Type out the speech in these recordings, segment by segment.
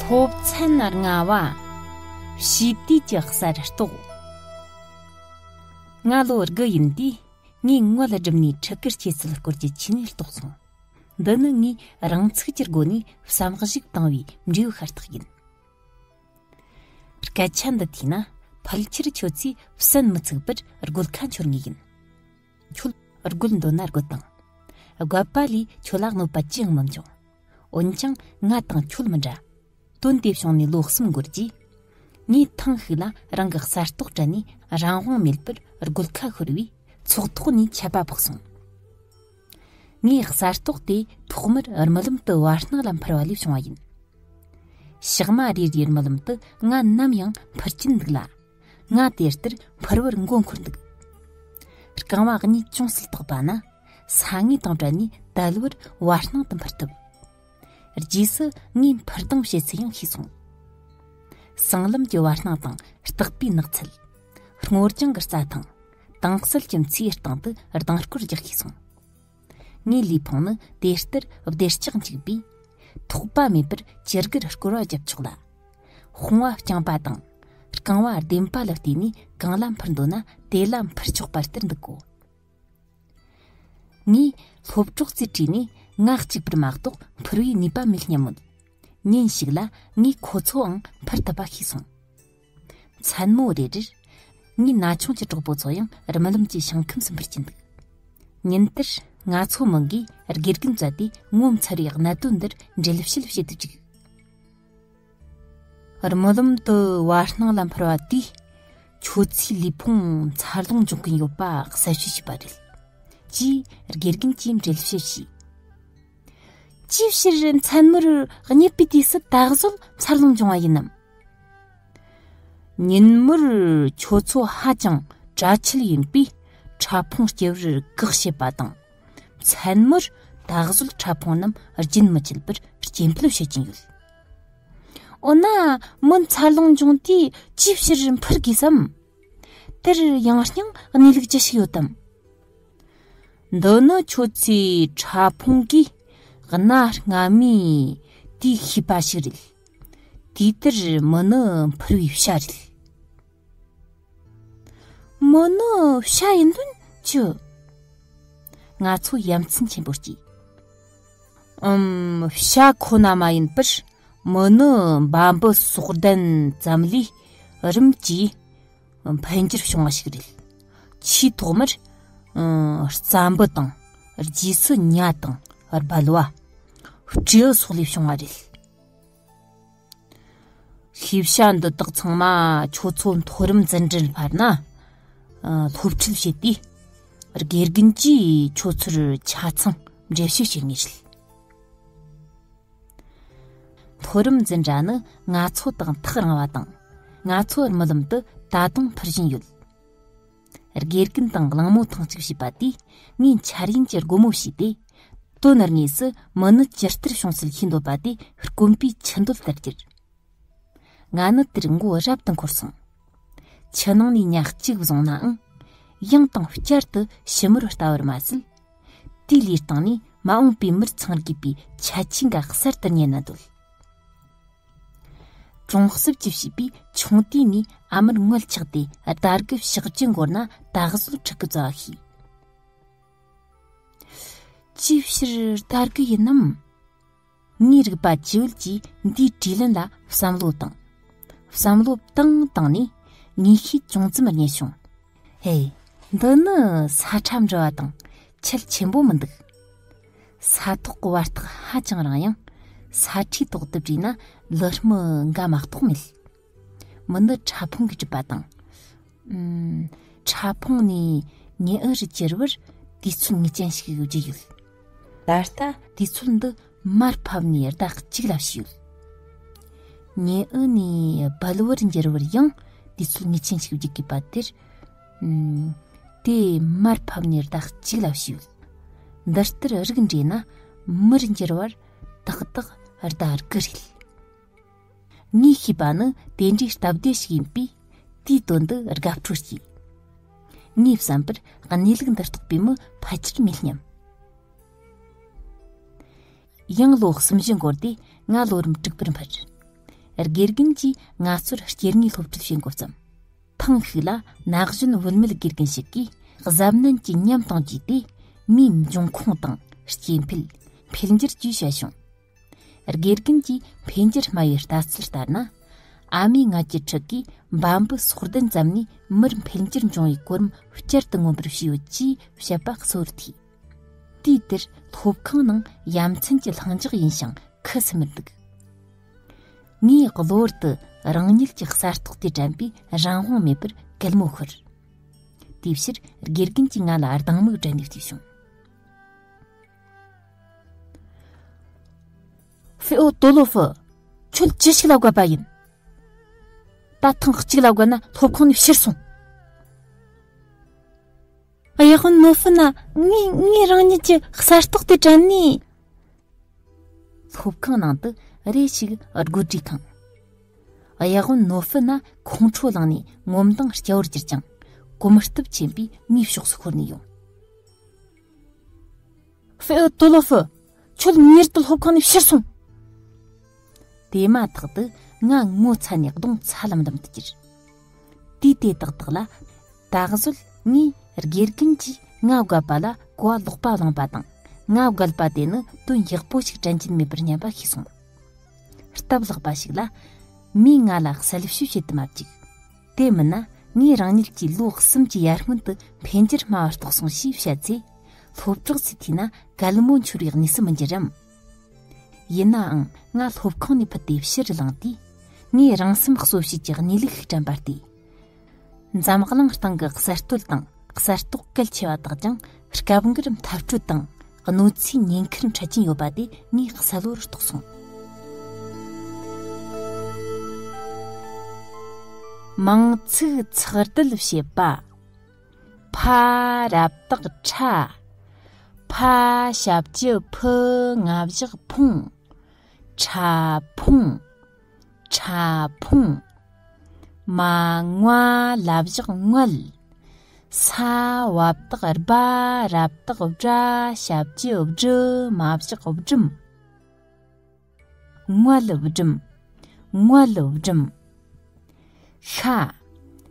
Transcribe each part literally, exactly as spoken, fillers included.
སློབ་ཚན་ལྔ་བ། བྱིས་དུས་ཀྱི་གསར་རྟོགས། ང་ལོ་དགུ་ཡིན་དུས། ངས་ངོ་ལ་སྒྲིབ་ནས་ཕྲུ་གུར་སྐྱེ་ཚུལ་སྐོར་གྱི་ཆོས་ཉིད་རྟོགས་སོང་། འདི་ནི་ངས་རང་ཚུགས་ཀྱི་སྒོ་ནས་བསམ་གཞིག་བཏང་བའི་འབྲས་བུ་ཤ་སྟག་ཡིན། སྐད་ཆ་འདི་ཐོས་ན། ཕལ་ཆེར་ཁྱོད་ཚོས་བསམ་མི་ཚུགས་པར་དགོད་ཁ་འཆོར་ངེས་ཡིན། ཁྱོད་དགོད་འདོད་ན་དགོད་དང་། དགོད་པ་ལས་ཁྱོད་ལ་གནོད་པ་ཅི་ཡང་མི་འབྱུང་། འོན་ཀྱང་ང་དང་ཁྱོད་མི་འདྲ། དོན་དེ་བྱུང་ནས་ལོ་གསུམ་འགོར་རྗེས། ངས་ཐེངས་ཤིག་ལ་རང་གི་གསར་རྟོགས་དྲན་ནས་རང་དབང་མེད་པར་དགོད་ཁ་ཤོར་བས་ཚོགས་ཐོག་ནས་ཆད་པ་ཕོག་སོང་། ངའི་གསར་རྟོགས་དེ་ཐོག་མར་རྨི་ལམ་དུ་བར་སྣང་ལ་འཕུར་བ་ལས་བྱུང་བ་ཡིན། ཞག་མ་རེ་རེའི་རྨི་ལམ་དུ་ང་ནམ་ཡང་འཕུར་གྱིན་འདུག་ལ། ང་དེ་ལྟར་འཕུར་བར་མགོ་འཁོར་འདུག་རྐང་བ་གཉིས་ཅུང་ཟད་བཏོགས་པ་ན། ས་ངོས་དང་བྲལ་ནས་དལ་བུར་བར་སྣང་དུ་འཕུར་ཐུབ། རྗེས་སུ་ངས་འཕུར་ལྡིང་བྱེད་ཚུལ་ཡང་ཤེས་སོང་། སྲང་ལམ་གྱི་བར་སྣང་དང་སྟག་པའི་ནགས་ཚལ། སྔོ་ལྗང་གི་རྩྭ་ཐང་། དྭངས་གསལ་གྱི་མཚེའུའི་སྟེང་དུ་ལྡིང་སྐོར་རྒྱག་ཤེས་སོང་། ངའི་ལུས་ཕུང་ནི་དེ་ལྟར་བདེ་ལྕག་འཇིག་པས། ཐོགས་པ་མེད་པར་ཅི་དགར་སྐོར་བ་བརྒྱབ་ཆོག་ལ། དཔུང་བ་རྐྱང་པ་དང་། རྐང་བ་ལྡེམ་པ་ལ་བརྟེན་ནས་གང་ལ་འཕུར་འདོད་ན་དེ་ལ་འཕུར་ཆོག་པ་ལྟར་འདུག་གོ། ངས་སློབ་གྲོགས་ཚོའི་གྲས་ནས་ང་གཅིག་པུར་མ་གཏོགས་འཕུར་བའི་ནུས་པ་མེད་སྙམ་མོད། ཉིན་ཞིག་ལ་ངས་ཁོ་ཚོའང་འཕུར་ཐུབ་པ་ཤེས་སོང་། མཚན་མོ་རེ་རེར། ངའི་ན་ཆུང་གི་གྲོགས་པོ་ཚོ་ཡང་རྨི་ལམ་གྱི་ཞིང་ཁམས་སུ་འཕུར་གྱིན་འདུག་ཉིན་དེར་ང་ཚོ་མིང་གིས་དགེ་རྒན་བཙལ་ཏེ་ངོ་མཚར་བའི་གནད་དོན་འདིར་འགྲེལ་བཤད་བྱེད་དུ་བཅུག་རྨི་ལམ་དུ་བར་སྣང་ལ་འཕུར་བ་དེས། ཁྱོད་ཚོའི་ལུས་ཕུང་འཚར་ལོངས་འབྱུང་གིན་ཡོད་པ་གསལ་བཤད་བྱས་པ་རེད། ཅེས་དགེ་རྒན་གྱིས་འགྲེལ་བཤད་བྱས། ཅིའི་ཕྱིར་མཚན་མོར་རྨྱུག་པའི་དུས་སུ་ད་གཟོད་འཚར་ལོངས་འབྱུང་བ་ཡིན་ནམ། ཉིན་མོར་ཁྱོད་ཚོ་ཧ་ཅང་དྲ་ཆིལ་ཡིན་པས་ཕྲ་ཕུང་སྐྱེ་བར་བཀག་བྱེད་པ་དང་། མཚན་མོར་ད་གཟོད་ཕྲ་ཕུང་རྣམས་རྒྱུན་མི་འཆད་པར་སྐྱེ་འཕེལ་བྱེད་ཀྱིན་ཡོད། འོ་ན་མི་འཚར་ལོངས་འབྱུང་དུས་ཅིའི་ཕྱིར་འཕུར་དགོས་སམ། དེར་ཡང་སྙིང་གནས་ལུགས་ཅི་ཞིག་ཡོད་དམ། འདི་ནི་ཁྱོད་ཚོའི་ཕྲ་ཕུང་གིས་གནའ་སྔ་མོའི་དུས་ཤེས་པ་ཞིག་རེད། དུས་དེར་མི་ནི་འཕུར་བའི་བྱ་རེད། མི་ནི་བྱ་ཡིན་དོན་ཅི། ང་ཚོ་ཡ་མཚན་ཆེན་པོ་སྐྱེས། ཨམ། བྱ་ཁོ་ན་མ་ཡིན་པར་མི་ནི་འབའ་འབུ་སོགས་ལྡན་ཙམ་ལས་རིམ་གྱིས་འཕེལ་འགྱུར་བྱུང་བ་ཞིག་རེད། ཆེས་ཐོག་མར། ཨམ། རྩྭ་འབུ་དང་། རྗེས་སུ་ཉ་དང་སྦལ་བ། སྤྲེའུ་སོགས་ལས་བྱུང་བ་རེད། ཤེས་བྱ་འདི་དག་ཚང་མ་ཁྱོད་ཚོ་མཐོ་རིམ་འཛིན་གྲྭར་འཕར་ན། ཨ། སློབ་ཁྲིད་བྱས་ཏེ། དགེ་རྒན་གྱིས་ཁྱོད་ཚོར་ཆ་ཚང་འགྲེལ་བཤད་བྱེད་ངེས་རེད། མཐོ་རིམ་འཛིན་གྲྭ་ནི་ང་ཚོ་དང་ཐག་རིང་བ་དང་། ང་ཚོ་རྨི་ལམ་དུ་ད་དུང་འཕུར་བཞིན་ཡོད། དགེ་རྒན་དང་གླེང་མོལ་ཐེངས་གཅིག་བྱས་པ་དེས་ངའི་འཆར་ཡན་གྱི་སྒོ་མོ་ཕྱེས་ཏེ། དོན་དངོས་སུ་མི་ནི་ཇི་ལྟར་བྱུང་ཚུལ་ཤེས་འདོད་པ་དེ་དཀོན་པའི་ཆུ་འདོད་ལྟར་གྱུར། ང་ནི་དེར་མགོ་རབ་ཏུ་འཁོར་སོང་། ཆུ་ནང་ནས་ཉ་གཅིག་བཟུང་ནའང་། ཡང་དང་བསྐྱར་དུ་ཞིབ་མོར་ལྟ་བར་མ་ཟད། དེའི་ལུས་སྟེང་ནས་མ་འོངས་པའི་མིར་ཚང་དགོས་པའི་ཁྱད་ཆོས་འགའ་གསར་དུ་རྙེད་ན་འདོད། གྲོང་གསེབ་ཀྱི་བྱིས་པས་ཆུང་དུས་ནས་ཨ་མར་མངལ་ཆགས་ཏེ་ཟླ་དགུ་ཕྱག་བཅུ་འགོར་ན་ད་གཟོད་ཕྲུ་གུ་བཙའ་བ་ཤེས། ཅིའི་ཕྱིར་ཟླ་དགུ་ཡིན་ནམ། ངའི་རིག་པ་ཇི་བོད་ཀྱིས་འདིའི་དྲིས་ལན་ལ་བསམ་བློ་བཏང་། བསམ་བློ་བཏང་བཏང་ནས་ངེས་ཤེས་ཅུང་ཙམ་རྙེད་བྱུང་། ཧེ། འདི་ནི་ས་ཁྲ་འདྲ་བ་དང་ཁྱད་ཆེན་པོ་མི་འདུག་ས་ཐོག་གི་བར་ཐག་ཧ་ཅང་རིང་ཡང་། ས་ཁྲའི་ཐོག་ཏུ་བྲིས་ན་ལི་སྨི་འགའ་མ་གཏོགས་མེད། མི་ནི་ཕྲ་ཕུང་གིས་གྲུབ་པ་དང་། ཨུམ། ཕྲ་ཕུང་ནས་མྱི་ཨུ་རུ་གྱུར་བར་དུས་ཚོད་ངེས་ཅན་ཞིག་བརྒྱུད་ཡོད། ད་ལྟ་དུས་ཚོད་འདི་མར་ཕབ་ནས་ཟླ་གཅིག་ལ་བྱས་ཡོད། མྱི་ཨུ་ནས་སྦལ་བར་འགྱུར་བར་ཡང་དུས་ཚོད་ངེས་ཅན་ཞིག་བརྒྱུད་དགོས་པ་དེར། ཨུམ། དེ་མར་ཕབ་ནས་ཟླ་གཅིག་ལ་བྱས་ཡོད། འདི་ལྟར་རིགས་འགྲེ་ན་མིར་འགྱུར་བར་ཏག་ཏག་ཟླ་དགུ་རེད། ངས་ཤེས་པ་ནི་དེ་འདྲའི་སྟབས་བདེ་ཞིག་ཡིན་པས་དེའི་དོན་དུ་དགའ་སྤྲོ་སྐྱེས། ངས་བསམ་པར་གནས་ལུགས་འདི་རྟོགས་པའི་མི་ཕལ་ཆེར་མེད་སྙམ། ཡང་ལོ་གསུམ་བཞི་འགོར་ཏེ་ང་ལོ་རིམ་དྲུག་པར་འཕུར། དགེ་རྒན་གྱིས་ང་ཚོར་སྐྱེ་དངོས་སློབ་ཁྲིད་བྱེད་འགོ་བརྩམས། ཐེངས་ཤིག་ལ་ན་གཞོན་བུད་མེད་དགེ་རྒན་ཞིག་གིས་གཟབ་ནན་གྱིས་ཉམས་དང་བཅས་ཏེ། མིའི་འབྱུང་ཁུངས་དང་སྐྱེ་འཕེལ། འཕེལ་འགྱུར་བཅས་བཤད་བྱུང་། དགེ་རྒན་གྱིས་འཕེལ་འགྱུར་སྨྲ་བའི་ལྟ་ཚུལ་ལྟར་ན། ཨ་མའི་མངལ་གྱི་ཕྲུ་གུས་འབའ་འབུ་སོགས་ལྡན་ཙམ་ནས་མིར་འཕེལ་འགྱུར་འབྱུང་བའི་གོ་རིམ་བསྐྱར་དུ་མངོན་པར་བྱས་ཡོད་ཅེས་བཤད་པ་གཙོ་བོར་ཐུག། དུས་དེར་སློབ་ཁང་ནང་ཡ་མཚན་གྱི་ལྷིང་འཇགས་ཡིན་ཞིང་ཁུ་སིམ་མེར་འདུག། ངས་གློ་བུར་དུ་རང་ཉིད་ཀྱི་གསར་གཏོད་དེ་དྲན་པས་རང་དབང་མེད་པར་གད་མོ་ཤོར། དེའི་ཕྱིར་དགེ་རྒན་གྱིས་ང་ལ་སྡང་མིག་སྦྲད་ནས་བལྟས་བྱུང་། ཧྥེ་ཨོ་ཏོ་ལོ་ཧྥུ། ཁྱོད་ཅི་ཞིག་ལ་བཀོད་པ་ཡིན། ད་ཐེངས་གཅིག་ལ་བཀོད་ན་སློབ་ཁང་ནས་ཕྱིར་སོང་། གཡག་ནོ་ཧྥུ་ན། ངས་ངས་རང་ཉིད་ཀྱི་གསར་གཏོད་དེ་དྲན་ནས། སློབ་ཁང་ནང་དུ་རེ་ཞིག་དགོད་བྲོ་ཁེངས། གཡག་ནོ་ཧྥུ་ན་ཁོང་ཁྲོ་ལངས་ནས་ངོ་མདངས་སྐྱ་བོར་གྱུར་ཅིང་གོམ་སྟབས་ཆེན་པོས་ངའི་ཕྱོགས་སུ་ཤོར་ནས་ཡོང་། ཧྥེ་ཨོ་ཏོ་ལོ་ཧྥུ། ཁྱོད་མྱུར་དུ་སློབ་ཁང་ནས་ཕྱིར་སོང་། དེ་མ་ཐག་ཏུ་ང་ངོ་ཚ་ནས་གདོང་ཚ་ལམ་ལམ་དུ་གྱུར། དུས་དེ་ཏག་ཏག་ལ། ད་གཟོད་ངས་དགེ་རྒན་གྱིས་ང་བཀོད་པ་ལ་གོ་བ་ལོག་པ་བླངས་པ་དང་། ང་བཀོད་པ་དེ་ནི་དོན་ཡག་པོ་ཞིག་དྲན་གྱིན་མེད་པར་སྙམ་པ་ཤེས་སོང་། སྟབས་ལེགས་པ་ཞིག་ལ། མིས་ང་ལ་གསལ་བཤད་བྱེད་དུ་མ་བཅུག། དེ་མིན་ན་ངས་རང་ཉིད་ཀྱིས་ལོ་གསུམ་གྱི་ཡར་སྔོན་དུ་འཕེལ་འགྱུར་སྨྲ་བ་རྟོགས་སོང་ཞེས་བཤད་ཚེ། སློབ་གྲོགས་ཚོས་ཐོས་ན་གད་མོ་འཕྱུར་བའི་གནས་སུ་མི་འགྱུར་རམ། ཡིན་ནའང་ང་སློབ་ཁང་ནས་ཕུད་དེ་ཕྱིར་ལངས་དུས། ངས་རང་སེམས་གསོ་བྱེད་ཀྱི་གནས་ལུགས་ཤིག་དྲན་པ་སྟེ། འཛམ་གླིང་སྟེང་གི་གསར་གཏོད་དང་གསར་གཏོད་གལ་ཆེ་བ་དག་ཀྱང་སྐབས་འགར་འཐབ་རྩོད་དང་གནོད་འཚེའི་ཉེན་ཁར་འཕྲད་ཀྱིན་ཡོད་པ་དེ་ངས་གསལ་བོར་རྟོགས་སོང་། མིང་ཚིག་ཚགས་བསྡུས་བྱེད་པ། ཕ་རབ་བཏགས་ཕྲ། ཕ་ཞབས་ཀྱུ་ཕུ་ང་བཞག་ཕུང་། ཕྲ་ཕུང་། ཕྲ་ཕུང་། མ་ང་ལ་བཞག་མངལ། ས་བ་བཏགས་སྦ་ར་བཏགས་སྦྲ་ཞབས་ཀྱུ་སྦྲུ་མ་བཞག་སྦྲུམ། མངལ་སྦྲུམ། མངལ་སྦྲུམ། ཤ།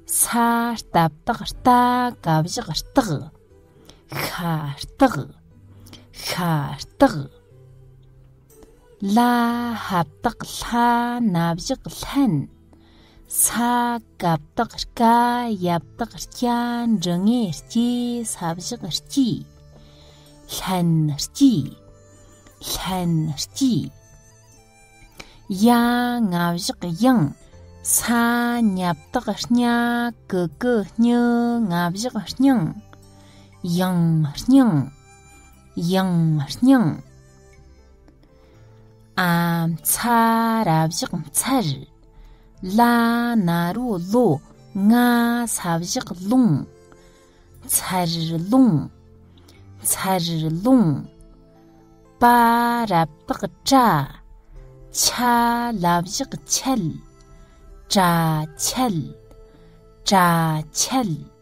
ས་རྟ་བཏགས་རྟ་ག་བཞག་རྟགས། ཤ་སྟགས། ཤ་སྟགས། ལ་ཧ་བཏགས་ལྷ་ན་བཞག་ལྷན། ས་ཀ་བཏགས་སྐ་ཡ་བཏགས་སྐྱ་འབྲུ་ལྔའི་སྐྱེ་ས་བཞག་སྐྱེས། ལྷན་སྐྱེས། ལྷན་སྐྱེས། ཡ་ང་བཞག་ཡང་། ས་ཉ་བཏགས་སྙ་ཀུ་ཀུ་སྙུ་ང་བཞག་སྙིང་། ཡང་སྙིང་། ཡང་སྙིང་། ཨ་མཚ་ར་བཞག་མཚར། ལ་ན་རོ་ལོ་ང་ས་བཞག་ལོང་། མཚར་ལོང་། མཚར་ལོང་། པ་ར་བཏགས་པྲ། ཆ་ལ་བཞག་ཆད། པྲ་ཆད། པྲ་ཆད།